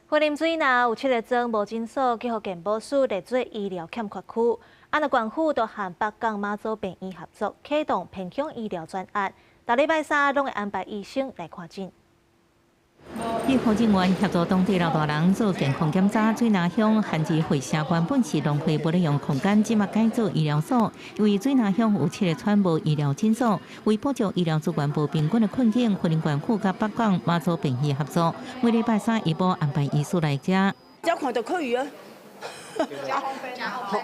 雲林水林有七个庄無診所，去予健保署列做醫療欠缺區。啊，若縣府都和北港媽祖病院合作，啟動偏鄉醫療專案，逐禮拜三攏會安排醫生來看診。醫護人員協助當地老大人做健康檢查。水林鄉韓字會社原本是農會無咧用空間，這馬改做醫療所。因為水林鄉有七个村無醫療診所，為補足醫療資源無平均的困境，雲林縣府佮北港媽祖病院合作，每禮拜三下晡安排醫師來遮。只看就可以啊，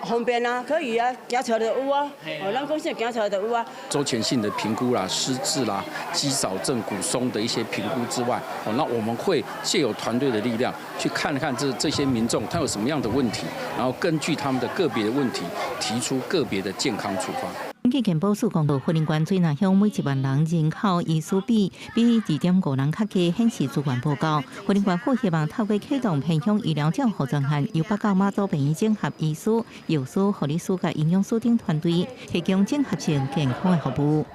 方便啊，可以啊，檢查就有啊，哦，咱講啥檢查就有啊。周全性的評估啦、失智啦、肌少症、骨鬆的一些評估之外，哦，那我們會借由團隊的力量去看看這些民眾他有什麼樣的問題，然後根據他們的個別的問題提出個別的健康處方。根據健保署公布，雲林縣水林鄉每1萬人人口醫師比比2.5人較低，顯示資源無夠。雲林縣府希望透過啟動偏鄉醫療照護專案，由北港媽祖病院整合醫師、藥師、護理師佮營養師等團隊，提供整合性健康的服務。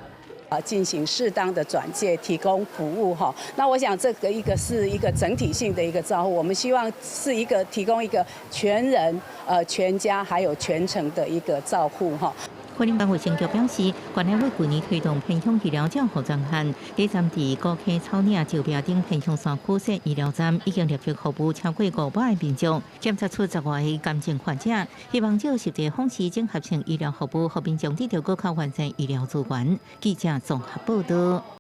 啊，進行適當的轉介，提供服務哈。那我想這個一個是一個整體性的一個照護，我們希望是一個提供一個全人、全家還有全程的一個照護哈。雲林縣衛生局表示，縣內為舊年推動偏鄉醫療照護專案，第三佇古坑、草嶺、石壁等偏鄉山區設醫療站，已經列出服務超過500个民眾，檢測出10外个癌症患者，希望藉實際方式整合性醫療服務，予民眾得著閣較完善醫療資源。記者綜合報道。